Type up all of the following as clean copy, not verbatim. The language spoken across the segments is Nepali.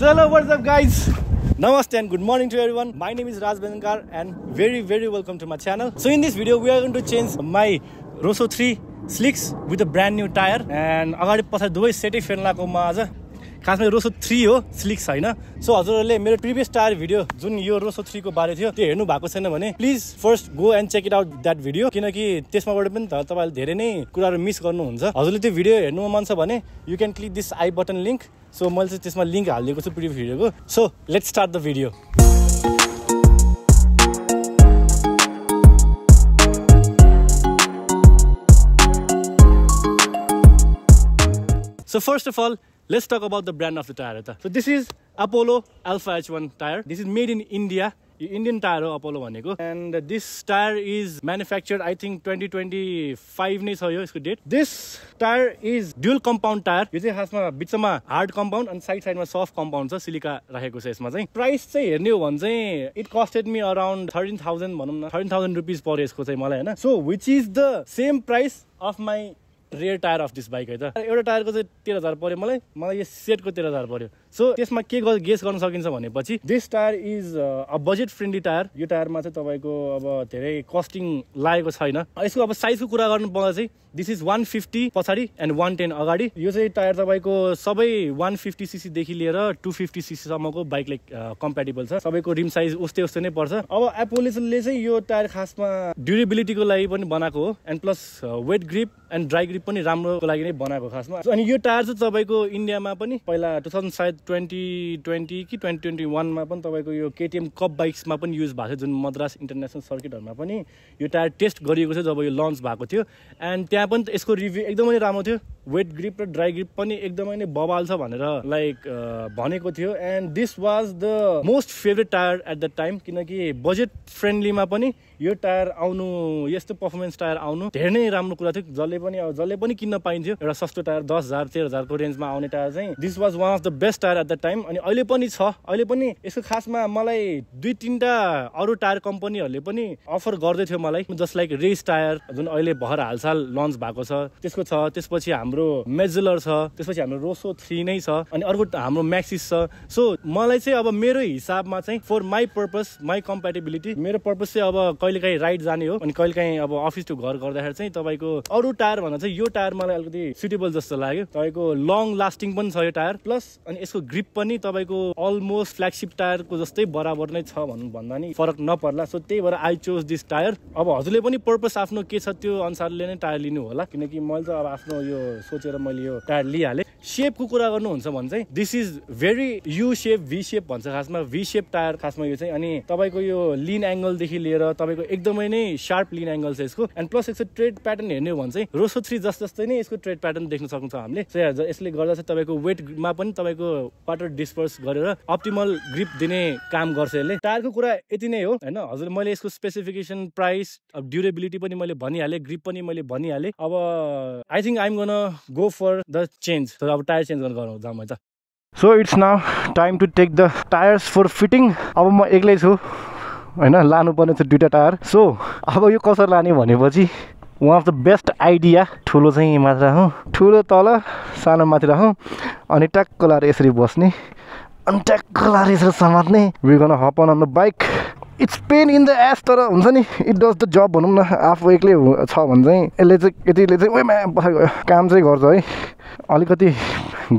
So hello, what's up guys? Namaste and good morning to everyone. My name is Raj Bengankar and very welcome to my channel. So in this video we are going to change my Rosso 3 slicks with a brand new tire and अगाडि पछाडि दुवै सेटै फेर्लाको म आज खासमा रोसो 3 हो स्लिक्स हैन सो हजुरहरुले मेरो प्रिभियस टायर भिडियो जुन यो रोसो 3 को बारे थियो त्यो हेर्नु भएको छैन भने please first go and check it out that video किनकि त्यसमाबाट पनि तपाईहरुले धेरै नै कुराहरु मिस गर्नुहुन्छ हजुरले त्यो भिडियो हेर्नु मन छ भने you can click this i button link so मैले चाहिँ त्यसमा लिंक हालिदिएको छु प्रिभियस भिडियोको so let's start the video So first of all, let's talk about the brand of the tire. So this is Apollo Alpha H1 tire. This is made in India. Indian tire ho Apollo bhaneko. And this tire is manufactured I think 2025 नै छ यो यसको date. This tire is dual compound tire. यो चाहिँ खासमा बिचमा हार्ड compound अनि साइडमा सफ्ट compound छ सिलिका राखेको छ यसमा चाहिँ. प्राइस चाहिँ हेर्ने हो भने चाहिँ it costed me around 13,000 भनौं न 13,000 रुपैयाँ पर्यो यसको चाहिँ मलाई हैन. So which is the same price of my rare tyre of this bike है त एउटा टायरको चाहिँ 13,000 पर्यो मलाई यो सेटको 13,000 पर्यो सो त्यसमा के गेस गर्न सकिन्छ भनेपछि this tyre is a budget friendly tyre यो टायरमा चाहिँ तपाईको अब धेरै कस्टिङ लागेको छैन यसको अब साइजको कुरा गर्नु पर्दा चाहिँ दिस इज 150 पछाडी एन्ड 110 अगाडि यो चाहिँ टायर तपाईको सबै 150 सीसी देखि लिएर 250 सीसी सम्मको बाइकले कम्प्याटिबल छ सबैको रिम साइज उस्तै नै पर्छ अब एपोलोले चाहिँ यो टायर खासमा ड्युरेबिलिटीको लागि पनि बनाएको हो and plus wet grip and dry grip पनि राम्रोको लागि नै बनाएको खासमा अनि यो टायर चाहिँ तपाईको इन्डियामा पनि पहिला 2020 कि 2021 मा पनि तपाईको यो केटीएम कप बाइक्समा पनि युज भएको थियो जुन मद्रास इन्टरनेशनल सर्किटहरुमा पनि यो टायर टेस्ट गरिएको छ जब यो लन्च भएको थियो एन्ड त्यहाँ पनि यसको रिभ्यू एकदमै राम्रो थियो वेट ग्रिप र ड्राई ग्रिप पनि एकदमै नै बबाल छ भनेर लाइक भनेको थियो and this was the most favourite tyre at the time किनकि बजेट फ्रेन्डलीमा पनि यो टायर आउनु यस्तो परफर्मेन्स टायर आउनु धेरै नै राम्रो कुरा थियो जसले पनि किन्न पाइन्थ्यो एउटा सस्तो टायर 10,000 13,000 को रेन्जमा आउने टायर चाहिँ this was one of the best tyre at the time अनि अहिले पनि छ अहिले पनि यसको खासमा मलाई 2-3टा अरु टायर कम्पनीहरुले पनि अफर गर्दै थियो मलाई जस्ट लाइक रेस टायर जुन अहिले भर हालसाल लन्च भएको छ त्यसको छ त्यसपछि हाम्रो मेजुलर छ त्यसपछि हाम्रो रोसो 3 नै छ अनि अर्को हाम्रो म्याक्सिस छ सो मलाई चाहिँ अब मेरो हिसाबमा चाहिँ फर माई पर्पस माई कम्प्याटिबिलिटी मेरो पर्पस चाहिँ अब कहिलेकाहीँ राइड जाने हो अनि कहिलेकाहीँ अब अफिस टु घर गर्दाखेरि चाहिँ तपाईको अरु टायर भन्दा चाहिँ यो टायर मलाई अलिकति सुटेबल जस्तो लाग्यो तपाईको लङ लास्टिङ पनि छ यो टायर प्लस अनि यसको ग्रिप पनि तपाईको अलमोस्ट फ्ल्यागशिप टायरको जस्तै बराबर नै छ भन्दा नि फरक नपर्ला सो त्यही भएर आई चोज दिस टायर अब हजुरले पनि पर्पस आफ्नो के छ त्यो अनुसारले नै टायर लिनु होला किनकि मैले चाहिँ अब आफ्नो यो सोचेर मैले यो टायर लिइहाले शेपको कुरा गर्नुहुन्छ भने चाहिँ this is very U shape V shape भन्छ खासमा भी शेप टायर खासमा यो चाहिँ अनि तपाईको यो लिन एंगल देखि लिएर तपाईको एकदमै नै शार्प लिन एंगल छ यसको एन्ड प्लस यसको ट्रेड प्याटर्न हेर्ने हो भने चाहिँ रोसो 3 जस्तै नै यसको ट्रेड प्याटर्न देख्न सक्नुहुन्छ हामीले सो यसले गर्दा चाहिँ तपाईको वेटमा पनि तपाईको वाटर डिस्पर्स गरेर अप्टिमल ग्रिप दिने काम गर्छ यसले टायरको कुरा यति नै हो हैन हजुर मैले यसको स्पेसिफिकेसन प्राइस अब ड्युरेबिलिटी पनि मैले भनिहाले ग्रिप पनि मैले भनिहाले अब I think I am gonna go for the change तर अब टायर चेन्ज गर्न गरौँ जाम त so it's now time to take the tyres for fitting अब म एक्लै छु हैन लानु पर्ने छ दुईटा टायर सो अब यो कसरी लाने भनेपछि one of the best idea ठुलो चाहिँ मात्र राखौँ ठुलो तल सानो माथि राखौँ अनि ट्याक्क लाएर यसरी बस्ने अनि ट्याक्क लाएर यसरी समात्ने we gonna hop on the bike it's pain in the ass तर हुन्छ नि इट डज द जब भनौँ न आफू एक्लै छ भने चाहिँ यसले चाहिँ यतिले चाहिँ ओइ म्या पछाडि गयो काम चाहिँ गर्छ है अलिकति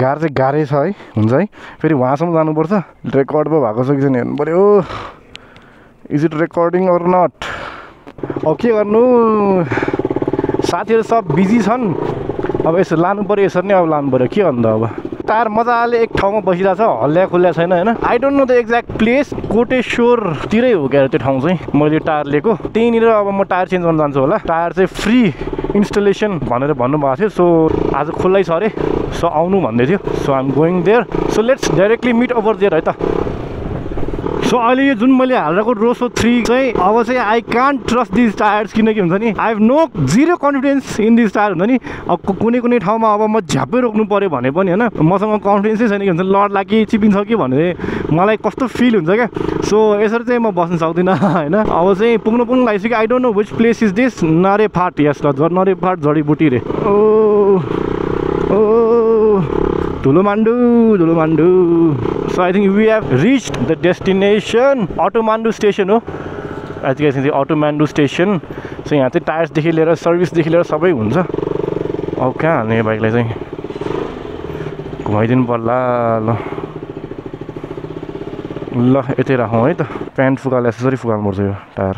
गाह्रो चाहिँ गाह्रै छ है हुन्छ है फेरि वहाँसम्म जानुपर्छ रेकर्ड पो भएको छ कि छैन हेर्नु पऱ्यो is it recording or not अब के गर्नु साथीहरू सब बिजी छन् अब यसो लानु पऱ्यो यसरी नै अब लानु पऱ्यो के गर्नु त अब टायर मजाले एक ठाउँमा बसिरहेको छ हल्ल्या खुल्ल्या छैन हैन I don't know the exact place कोटेश्वरतिरै हो क्या त्यो ठाउँ चाहिँ मैले टायर लिएको त्यहीँनिर अब म टायर चेन्ज गर्न जान्छु होला टायर चाहिँ फ्री इन्स्टलेसन भनेर भन्नुभएको थियो सो आज खुल्लै छ अरे सो आउनु भन्दै थियो so I am going there so let's directly meet over there है त सो अहिले यो जुन मैले हालेको रोसो 3 चाहिँ अब चाहिँ I can't trust this tyres किनकि हुन्छ नि I have no zero confidence in this tyre हुन्छ नि अब कुनै ठाउँमा अब म झ्याप्पै रोक्नु पर्यो भने पनि हैन मसँग कन्फिडेन्सै छैन कि हुन्छ लड लाग्यो चिपिन्छ कि भने मलाई कस्तो फिल हुन्छ क्या सो यसरी चाहिँ म बस्न सक्दिनँ हैन अब चाहिँ पुग्नु लागिसक्यो I don't know which place is this Narephat yes ल नरेफाट जडीबुटी रे ओ धुलो Mandu So I think we have reached the destination, Automandu station हो. As you guys can see, Automandu station. So यहाँ चाहिँ टायर्स देखि लिएर सर्भिस देखि लिएर सबै हुन्छ. अब कहाँ हाल्ने बाइकलाई चाहिँ घुमाइदिनु पर्ला ल. ल यतै राखौँ है त. प्यान्ट फुकाल्दा यसरी फुकाल्नुपर्छ यो टायर.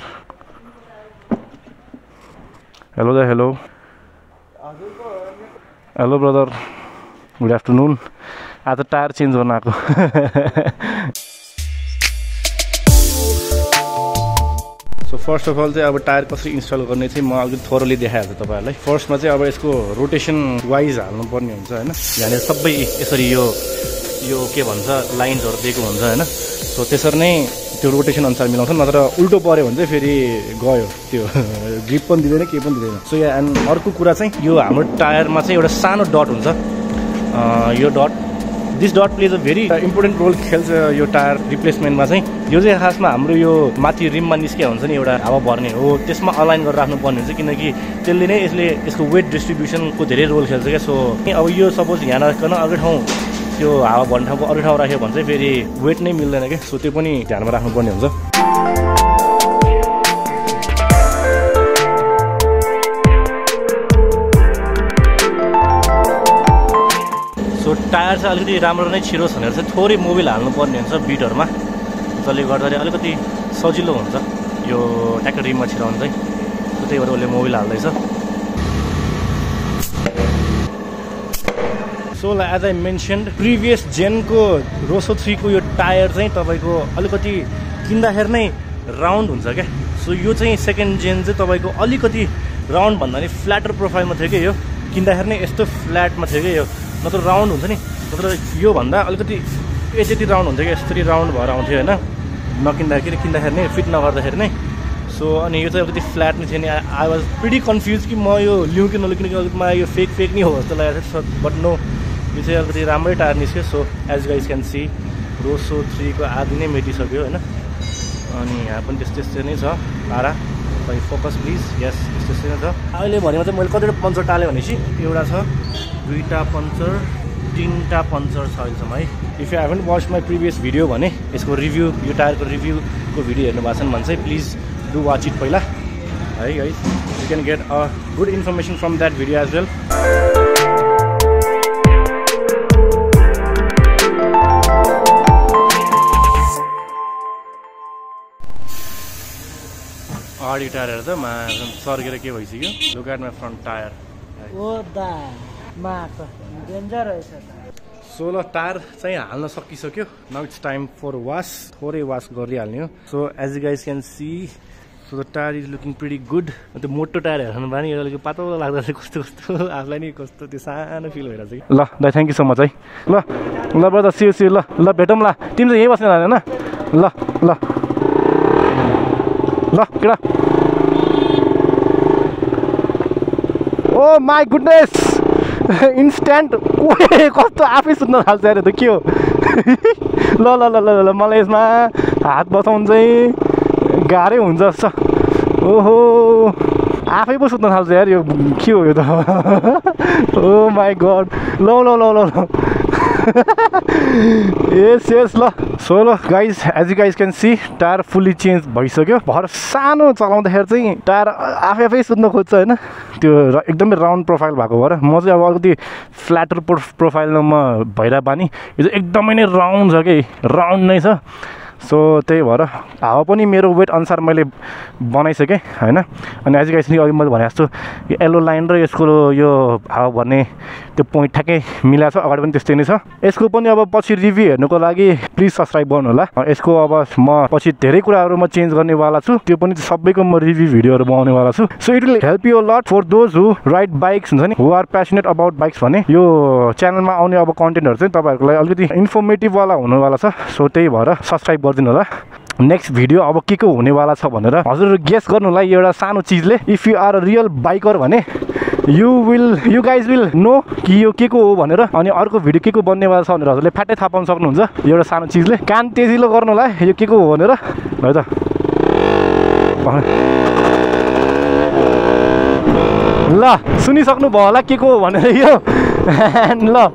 हेलो दा hello. Hello brother, good afternoon. आज टायर चेन्ज गर्न आएको. सो फर्स्ट अफ अल चाहिँ अब टायर कसरी इन्स्टल गर्ने चाहिँ म अलिकति थोरली देखाइहाल्छु तपाईँहरूलाई. फर्स्टमा चाहिँ अब यसको रोटेसन वाइज हाल्नुपर्ने हुन्छ होइन. यहाँनिर सबै यसरी यो के भन्छ लाइन्सहरू दिएको हुन्छ होइन. सो त्यसरी नै त्यो रोटेसन अनुसार मिलाउँछ, नत्र उल्टो पऱ्यो भने चाहिँ फेरि गयो त्यो ग्रिप पनि दिँदैन केही पनि दिँदैन. सो यहाँ एन्ड अर्को कुरा चाहिँ यो हाम्रो टायरमा चाहिँ एउटा सानो डट हुन्छ. यो dot, this dot plays a very important role खेल्छ यो टायर रिप्लेसमेन्टमा चाहिँ. यो चाहिँ खासमा हाम्रो यो माथि रिममा निस्किया हुन्छ नि एउटा हावा भर्ने हो, त्यसमा अलाइन गरेर राख्नुपर्ने हुन्छ किनकि त्यसले नै यसको वेट डिस्ट्रिब्युसनको धेरै रोल खेल्छ क्या. सो अब यो सपोज यहाँ नराखिकन अर्कै ठाउँ त्यो हावा भर्ने ठाउँको अरू ठाउँ राख्यो भने चाहिँ फेरि वेट नै मिल्दैन क्या. सो त्यो पनि ध्यानमा राख्नुपर्ने हुन्छ. सो टायर चाहिँ अलिकति राम्रो नै छिरोस् भनेर चाहिँ थोरै मोबिल हाल्नुपर्ने हुन्छ बिटहरूमा, जसले गर्दाखेरि अलिकति सजिलो हुन्छ यो ट्याक्टर रिममा छिराउनु चाहिँ. त्यही भएर उसले मोबिल हाल्दैछ. So as I mentioned previous जेनको रोसो 3 को यो टायर चाहिँ तपाईँको अलिकति किन्दाखेरि नै राउन्ड हुन्छ क्या. सो यो चाहिँ सेकेन्ड जेन चाहिँ तपाईँको अलिकति राउन्ड भन्दा नि फ्ल्याटर प्रोफाइलमा थियो क्या. यो किन्दाखेरि नै यस्तो फ्ल्याटमा थियो क्या. यो नत्र राउन्ड हुन्छ नि, नत्र योभन्दा अलिकति यति राउन्ड हुन्छ क्या. यस्तरी राउन्ड भएर आउँथ्यो होइन नकिन्दाखेरि, किन्दाखेरि नै फिट नगर्दाखेरि नै. सो अनि यो चाहिँ अलिकति फ्ल्याट नै थियो नि. आई वाज प्रिटी कन्फ्युज कि म यो लिउँ कि नलिउँ किनकि अलिकति मलाई यो फेक नै हो जस्तो लागेको थियो. बट नो, यो चाहिँ अलिकति राम्रै टायर निस्क्यो. So as guys can see Rosso 3 को आदि नै मेटिसक्यो होइन. अनि यहाँ पनि त्यस्तै नै छ पारा. तपाईँ फोकस प्लिज. यस त्यस्तै नै छ. अहिले भनेको चाहिँ मैले कतिवटा पङ्चर टालेँ भनेपछि एउटा छ, 2टा पङ्चर, 3टा पङ्चर छ अहिलेसम्म है. If you haven't watch my previous video भने यसको रिभ्यू, यो टायरको रिभ्यूको भिडियो हेर्नु भएको छ भने चाहिँ प्लिज डु वाच इट पहिला है guys. You can get a good information from that video as well. अगाडि टायर त सर्केर के भइसक्यो. Look at my front tyre. So ल टायर चाहिँ हाल्न सकिसक्यो. Now it's time for wash. थोरै वास गरिहाल्ने हो. So as you guys can see, so the tyre is looking pretty good. त्यो मोटो टायर हेर्नु भयो नि अलिक पातलो लाग्दा चाहिँ कस्तो आफूलाई नि कस्तो त्यो सानो फिल भइरहेको छ कि. ल दाइ थ्याङ्क यू सो मच है. ल ब्रदर सिउ ल भेटौँ ल. तिमी चाहिँ यहीँ बस्ने होइन. ल ल ल केटा. ओ माई गुडनेस, इन्स्ट्यान्ट कस्तो आफै सुत्न थाल्छ अरे त के हो. ल ल ल ल ल मलाई यसमा हात बसाउनु चाहिँ गाह्रै हुन्छ जस्तो. ओहो आफै पो सुत्न थाल्छ यार. यो के हो यो त. Oh my god. ल ल ल ल ल यस ल. सो ल guys as you guys can see tyre fully change भइसक्यो. भर सानो चलाउँदाखेरि चाहिँ टायर आफै सुत्न खोज्छ होइन. त्यो एकदमै राउन्ड प्रोफाइल भएको भएर म चाहिँ अब अलिकति फ्ल्याटर प्रोफाइलमा भइरहेको बानी. यो चाहिँ एकदमै नै राउन्ड छ कि, राउन्ड नै छ. सो त्यही भएर हावा पनि मेरो वेट अनुसार मैले बनाइसकेँ होइन. अनि एज गाइस अघि मैले भने जस्तो यो येल्लो लाइन र यसको यो हावा भर्ने त्यो पोइन्ट ठ्याक्कै मिलाएको छ. अगाडि पनि त्यस्तै नै छ. यसको पनि अब पछि रिभ्यू हेर्नुको लागि प्लिज सब्सक्राइब गर्नु होला. यसको अब म पछि धेरै कुराहरू म चेन्ज गर्नेवाला छु. त्यो पनि सबैको म रिभ्यू भिडियोहरू बनाउनेवाला छु. So it will help you a lot for those who ride bikes हुन्छ नि, who are passionate about bikes भने यो च्यानलमा आउने अब कन्टेन्टहरू चाहिँ तपाईँहरूको लागि अलिकति इन्फर्मेटिभवाला हुनेवाला छ. सो त्यही भएर सब्सक्राइब गरिदिनु होला. नेक्स्ट भिडियो अब के हुनेवाला छ भनेर हजुर गेस गर्नुलाई एउटा सानो चिजले. If you are a real biker भने यु गाइज विल नो कि यो के हो भनेर. अनि अर्को भिडियो के बन्नेवाला छ भनेर हजुरले फ्याट्टै थाहा पाउन सक्नुहुन्छ एउटा सानो चिजले. कान तेजिलो गर्नुलाई यो के हो भनेर है त. ल सुनिसक्नु भयो होला के हो भनेर यो. ल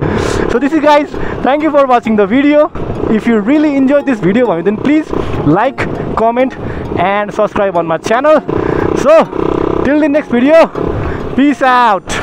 so this is guys, thank you for watching the video. if you really enjoyed this video, then please like, comment and subscribe on my channel. So till the next video, peace out.